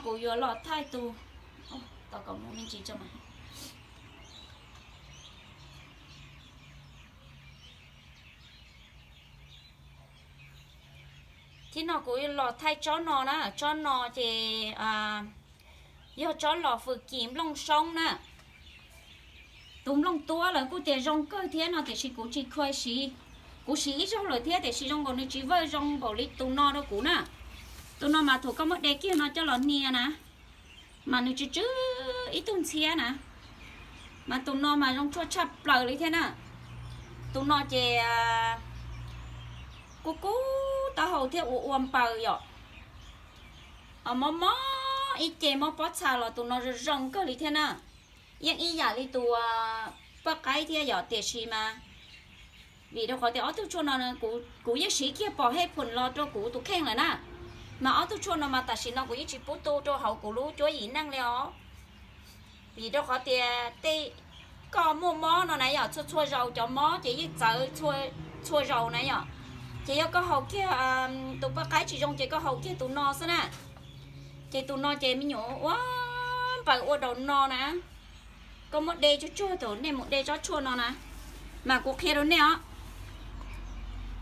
Kuv yuav los thaij tus, tos kom mus me ntsis tso mas. Thib no kuv los thaij tsob no na, tsob no ces yog tsob los fwm kis nplooj soob na. Tus nplooj tuab lawv kuj tias zoo kawg thiab no tiam sis kuv tsis khuv siv. Kuv siv ib zaug lawm thiab tiam sis zoo nkaus nws tsis vawj zoo npaum li tus no rau kuv na. Tus no mas thaum koj muab de kiag no coj los hnia na, mas nws tsw tsw ib tug ntxhiab na. Mas tus no mas zoo tshuaj tshaj plaws li thiab na. Tus no ces kub kub taub hau thiab ua ua npaws yom. Mob mob ib ce mob pob txha los tus no zoo zoo kawg li thiab na. Yeej ib yam li tus poj qaib thiab yom tiam sis mas vim rau qhov tias ob tug tshuaj no kuv yeej siv kiag pom hej phum los rau kuv tus kheej lawm na. Mas ob tug tshuaj no mas tam sim no kuv yeej tsis pub tu rau hauv kuv lub cuab yim neej li os. Vim rau qhov tias tej koj muaj mob no na yom, txhua txhua zaus cov mob ces yeej txawv txhua zaus na yom. Ces yog koj haus kiag tus poj qaib tsis zoo ces koj haus kiag tus no xwb na. Ces tus no ces me nyuam ua npaws ua daus no na. Koj muab de tsuag tsuag thaum nej mus de tsob tshuaj no na. Mas kuv qhia rau nej os,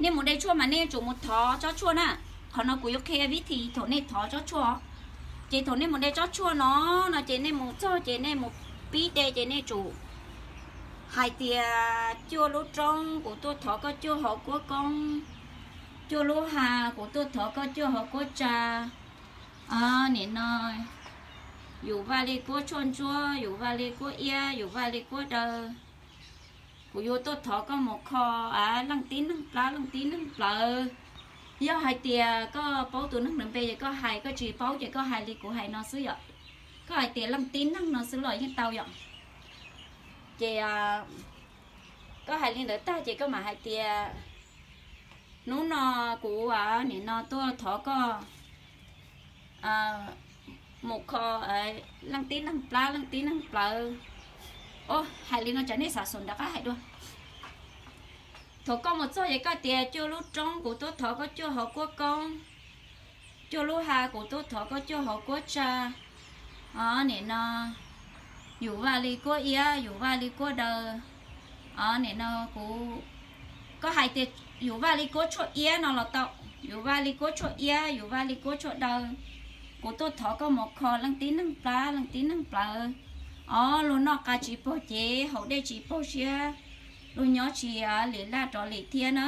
nej mus de tshuaj mas nej yuav tsum mus thov tsob tshuaj na. Qhov no kuv yuav qhia vib thi thaum nej thov tsob tshuaj. Ces thaum nej mus de tsob tshuaj no, no ces nej mus txog ces nej mus pib de ces nej tsum hais tias cuaj lub roob kuv tuaj thov koj cuaj hauv kuab koob, cuaj lub ha kuv tuaj thov koj cuaj hauv kuab tsa. Nim no yus vaj li kuab tshuaj ntsuab, yus vaj li kuab iab, yus vaj li kuab daw. Kuv yuav tuaj thov koj mus kho leej tib neeg plab leej tib neeg plawv. Yog hais tias koj paub tus neeg ntawd npe ces koj hais, koj tsis paub ces koj hais li kuv hais no xwb yom. Koj hais tias leej tib neeg no xwb los yeej tau yom. Ces koj hais li ntawd tag ces koj mam hais tias hnub no kuv nim no tuaj thov koj mus kho leej tib neeg plab leej tib neeg plawv. Hais li no tsam nej xav xus nrov qab hais dua. Thaum koj mus txog ces koj tias cuaj lub roob kuv tuaj thov koj cuaj hauv kuab koob, cuaj lub ha kuv tuaj thov koj cuaj hauv kuab tsa. Nim no yus vaj li kuab iab, yus vaj li kuab daw. Nim no kuv, koj hais tias yus vaj li kuab tshuaj iab no los tau, yus vaj li kuab tshuaj iab, yus vaj li kuab tshuaj daw. Kuv tuaj thov koj mus kho leej tib neeg plab leej tib neeg plawv. Ob, luag noj qa tsis pog cev, haus dej tsis paug siab, luag nyob tsis lim laj rov lim thiab na.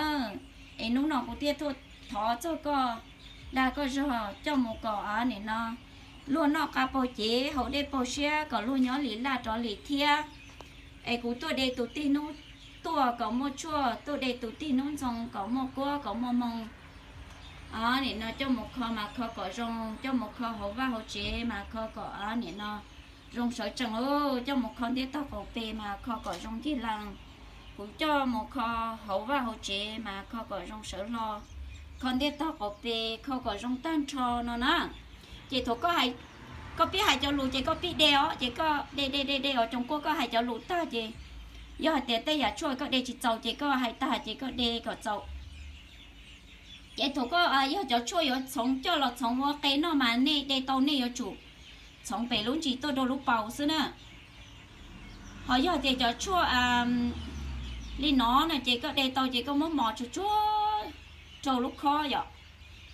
Es hnub no kuv thiaj tuaj thov txog koj, dag koj zog coj mus kom nim no luag noj qa paug cev, haus dej paug siab kom luag nyob lim laj rov lim thiab. Es kuv tuaj de tus tij hnub tuaj kom muaj tshuaj, tuaj de tus tij hnub ntxoo kom muaj kuab kom muaj moo. Nim no coj mus kho mas kho kom zoo, coj mus kho hauv vaj hauv tsev mas kho kom nim no zoo sawv tsees, coj mus kho ntiab tog qaum pes mas kho kom zoo ncig lees. Kuv coj mus kho hauv vaj hauv tsev mas kho kom zoo sawv hlo, kho ntiab tog qaum pes kho kom zoo tag nrho no na. Ces thaum koj pib hais cov lus ces koj pib de os, ces koj de de de de os coos kuaj koj hais cov lus tag ces yog hais tias tej yam tshuaj koj de tsis txaus ces koj hais tag ces koj de kom txaus. Ces thaum koj yog cov tshuaj yuav txhoov coj los txhoov ua qe noj mas nej de tau nej yuav tsum txhoov pem lub ntsis tuaj rau lub paus xwb na. Ho yog tias cov tshuaj li no no ces koj de tau ces koj muab mos tsuag tsuag rau lub khob yom.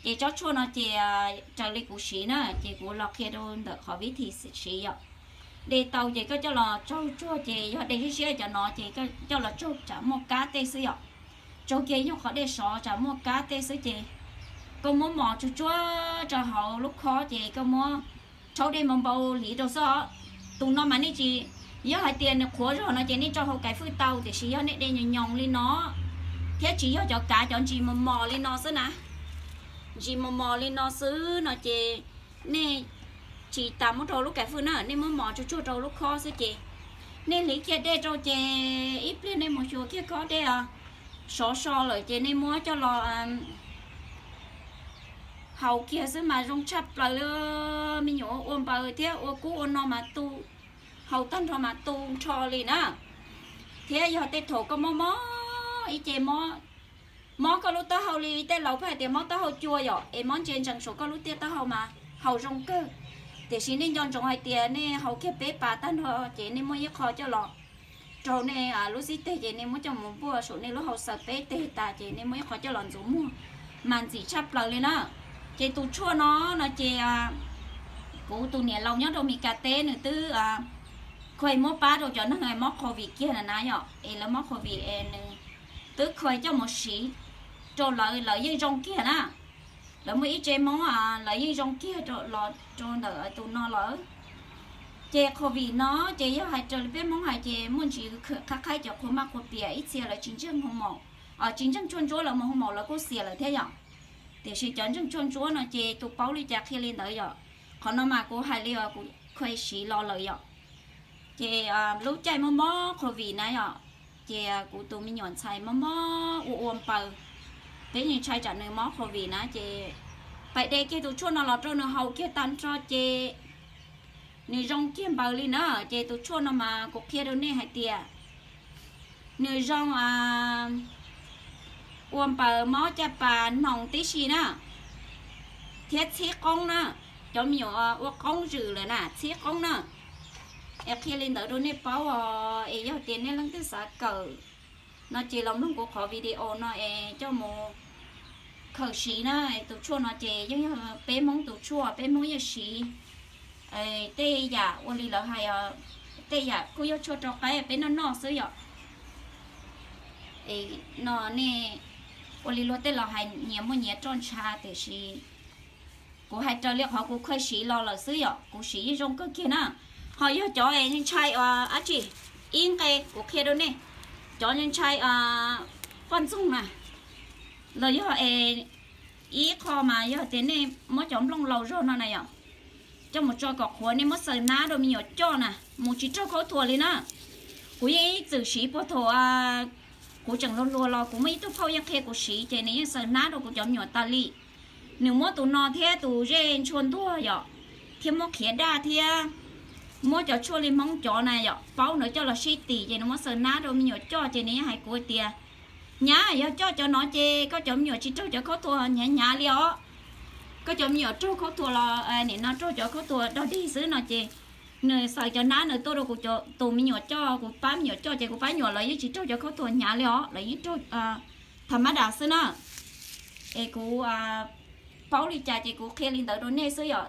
Ces tsob tshuaj no ces raws li kuv siv na ces kuv los qhia rau ntawm qhov vib thi siv yom. De tau ces koj coj los tsaug tsuag ces yog de siab siab cov no ces koj coj los tsaug tsam muaj kab tej xwb yom. Tsaug kiag nyuag qhov dej sov tsam muaj kab tej xwb ces koj muab mos tsuag tsuag rau hauv lub khob ces koj muab rhaub dej npau npau hliv rau xwb os. Tus no mas nej tsis, yog hais tias nws qhuav zog no ces nej tso hauv kais fwj tau, tiam sis yog nej de nyoos nyoos li no thiab tsis yog cov kav cov ntsis mos mos li no xwb na, ntsis mos mos li no xwb no ces nej tsis tas muab rau lub kais fwj na, nej muab mos tsuag tsuag rau lub khob xwb ces nej hliv kiag dej rau ces ib pliag nej mus xyuas kiag khob dej sov so lawm ces nej muab coj los haus kiag xwb mas zoo tshaj plaws li. Me nyuam ua npaws thiab ua kub ua no mas tu, haus tag nrho mas tu nrho li na. Thiab yog tej thaum koj mob mob ib ce, mob koj lub taub hau li tej laus pheej hais tias mob taub hau cua yom, es mob ntse ntsees saum koj lub tiaj taub hau mas haus zoo kawg. Tiam sis nej nco ntsoov hais tias nej haus kiag peb pas tag nrho ces nej muab ib qho coj los rau nej lub xib teg ces nej muab coj mus npuaj saum nej lub hau xaws peb teg tas ces nej muab ib qho coj los ntxuav muag mas ntxim tshaj plaws li na. Ces tus tshuaj no no ces kuv tus niam laus nyob rau Mes Kas teb nws twb khuv muab pab rau cov neeg mob covid kiag na na yom, es lawv mob covid es nws twb khuv coj mus siv rau lawv, lawv yeej zoo kiag na. Lawv muaj ib tsev Hmoob lawv yeej zoo kiag los rau ntawm tus no lawm. Ces covid no ces yog hais raws li peb Hmoob hais ces muaj ntsis khwm qhab qhaib cov qhua maj qhua pias ib txhia lawv tsis ntseeg hoo maum, tsis ntseeg tshuaj ntsuab lawv mus hoo maum lawv kuj xiam lawm thiab yom. Tiam sis cov ntseeg tshuaj ntsuab no ces tus paub li cas qhia li ntawd yom. Qhov no mas kuv hais li kuv khuv siv los lawm yom. Ces lub caij mob mob covid na yom, ces kuv tus me nyuam ntxhais mob mob ua ua npaws, peb yeej ntshai tsam nws mob covid na ces pais de kiag tus tshuaj no los rau nws haus kiag tag nrho ces nws zoo kiag npaws li na. Ces tus tshuaj no mas kuv qhia rau nej hais tias nws zoo ua npaws mob caj pas hnoos tib si na, thiab txhib qoob na, cov me nyuam ua qoob zwm lawm na txhib qoob na. Es qhia li ntawd rau nej paub os, es yog tias nej leej twg xav kawm no ces los mloog kuv qhov video no es coj mus khaws siv na. Tus tshuaj no ces yeej yog peb Hmoob tus tshuaj, peb Hmoob yeej siv tej yam ua li lawv hais, tej yam kuj yog tshuaj rau qaib peb noj noj xwb yom. No nej ua li luag tej los hais nyias muaj nyias roj ntsha tiam sis kuv hais raws li qhov kuv khuv siv los lawm xwb yom, kuv siv yeej zoo kawg kiag na. Ho yog cov es ntshai dab tsi, ib nqe kuv qhia rau nej, cov ntshai poj ntxoog na, los yog es ib qho mas yog tias nej muab cov nplooj laus zog no na yom, coj mus tso kom qhuav nej muab xaws hnab rau me nyuam coj na, mus tsis raug khaub thuas li na. Kuv yeej ib txwm siv puag thaum kuv tseem hluas hluas los kuv muaj ib tug phauj yeej qhia kuv siv ces nws yeej xaws hnab rau kuv cov me nyuam tas li. Nws muab tus no thiab tus zej ntshua ntuag yom, thiab muab qhiav daj thiab muab cov tshuaj li Hmoob cov na yom, paub ntawd coj los sib tim ces nws muab xaws hnab rau me nyuam coj ces nws yeej hais kuv tias, nyab, yog coj cov no ces koj cov me nyuam tsis raug cov khaub thuas hnyav hnyav li os. Koj cov me nyuam raug khaub thuas los nim no raug cov khaub thuas dog dig xwb no ces nws xaws cov hnab ntawd tuaj rau kuv tus me nyuam coj, kuv pab me nyuam coj ces kuv pab nyuam lawv yeej tsis raug cov khaub thuas hnyav li os, lawv yeej raug tham mab das xwb na. Es kuv paub li cas ces kuv qhia li ntawd rau nej xwb yom.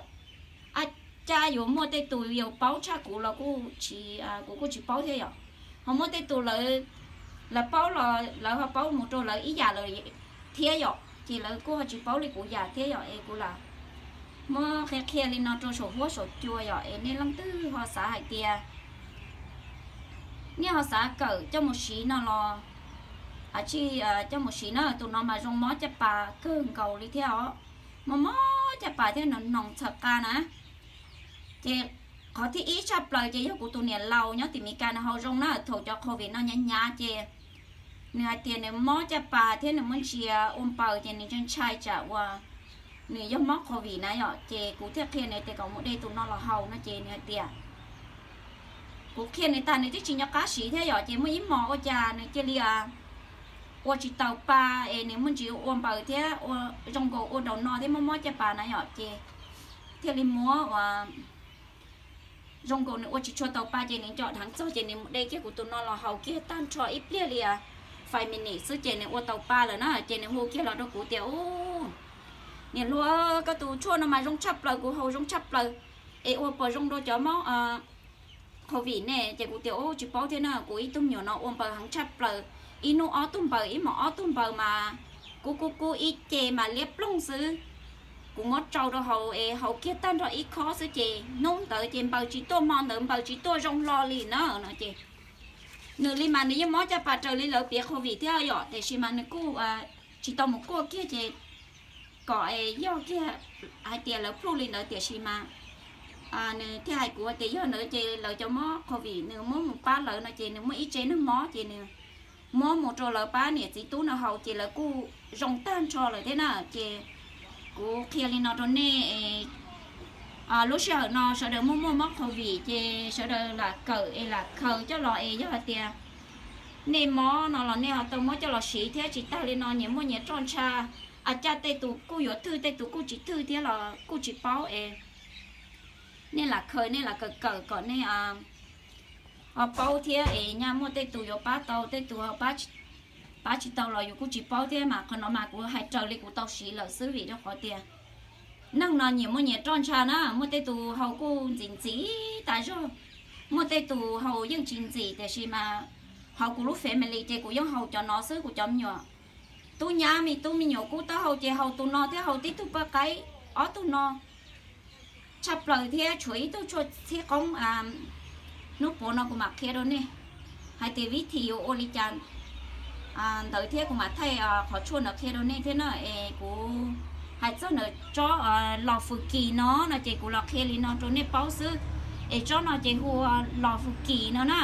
Ab, cas yuav muaj tej tus yus paub tshaj kuv los kuv kuj tsis paub thiab yom. Ho muaj tej tus lawv, lawv paub los lawv ho paub mus rau lawv ib yam lawm thiab yom, ces lawv kuj ho tsis paub li kuv yam thiab yom. Es kuv lam muab qhia qhia li no rau saum huab saum cua yom, es nej leej twg ho xav hais tias nej ho xav kawm coj mus siv no los, a, tsis, coj mus siv na, tus no mas zoo mob caj pas kawg nkaus li thiab os. Mob mob caj pas thiab nws hnoos txhawm qa na. Ces qhov thib ib tshaj plaws ces yog kuv tus niam laus nyob tim Mes Kas nws haus zoo na, thaum cov covid no hnyav hnyav ces nws hais tias nws mob caj pas thiab nws muaj ntsia ua npaws ces nws ntshai ntshai tsam uas nws yog mob covid na yom, ces kuv thiaj qhia nws tias kom mus de tus no los haus no ces nws hais tias, kuv qhia nws tas nws twb tsis nco qab siv thiab yom, ces muaj ib hmos ua cas nws cia li ua tsis tau pa, es nws muaj ntsis ua npaws thiab ua zoo nkaus ua nraum no thiab mob mob caj pas na yom, ces thiaj li muab ua zoo nkaus nws ua tsis tshua tau pa ces nws nco dheev txog ces nws mus de kiag kuv tus no los haus kiag tag nrho ib pliag li five minutes xwb ces nws ua tau pa lawm na, ces nws hu kiag los rau kuv tias, u, niam hluas, koj tus tshuaj no mas zoo tshaj plaws, kuv haus zoo tshaj plaws, es ua puas zoo rau cov mob covid ne? Ces kuv tias, u, tsis paub thiab na, kuv ib tug me nyuam no ua npaws heev tshaj plaws, ib hnub ob tug npaws, ib hmos ob tug npaws mas kub kub kub ib ce mas liab ploog xwb. Kuv muab tsau rau haus es haus kiag tag nrho ib khob xwb ces hnub ntawd ces npaws tsis tuaj, hmo ntawd npaws tsis tuaj zoo hlo li na no ces nws li mas nws yeej mob caj pas raws li lawv piav covid thiab yom, tiam sis mas nws kuj tsis tau mus kuaj kiag ces kom es yog kiag hais tias lawv plhuj li ntawd, tiam sis mas nws thiaj hais kuv tias yog ntawd ces lawv cov mob covid nws muab mus pab lawv no ces nws muaj ib tsev neeg mob ces nws muab mus rau lawv pab niam txiv tub no haus ces lawv kuj zoo tag nrho lawm thiab na. Ces kuv qhia li no rau nej, lub sij hawm no sawv daws muaj muaj mob covid ces sawv daws lam kawm es lam khaws coj los es yog hais tias nej mob no los nej ho tau muab coj los siv thiab. Tsis tag li no nyias muaj nyias roj ntsha, a, caj tej tus kuj yuav thwj tej tus kuj tsis thwj thiab los kuj tsis paub es Nej lam khaws, nej lam kawm kawm kom nej ho paub thiab es nyaj muaj tej tus yuav pab tau, tej tus pab tsis tau los yus kuj tsis paub thiab mas. Qhov no mas kuv hais raws li kuv tau siv lawm xwb, vim rau qhov tias neeg no nyias muaj nyias roj ntsha na. Muaj tej tus haus kuj ntxim ntxim tas zog, muaj tej tus haus yeej tsis ntxim, tiam sis mas hauv kuv lub family ces kuv yeej haus cov no xwb. Kuv cov me nyuam, tub nyab me tub me nyuam kuj tau haus, ces haus tus no thiab haus tib tug paj qaib, ob tug no tshaj plaws thiab tshuav ib tug tshuaj txhib qoob. Hnub puav no kuv mam qhia rau nej hais tias vib thim yuav ua li cas ntawd thiab kuv mam thaij qhov tshuaj ntawd qhia rau nej thiab na. Es kuv hais txog ntawm tsob los fwm kis no no ces kuv los qhia li no rau nej paub xwb. Es tsob no ces hu ua los fwm kis no na.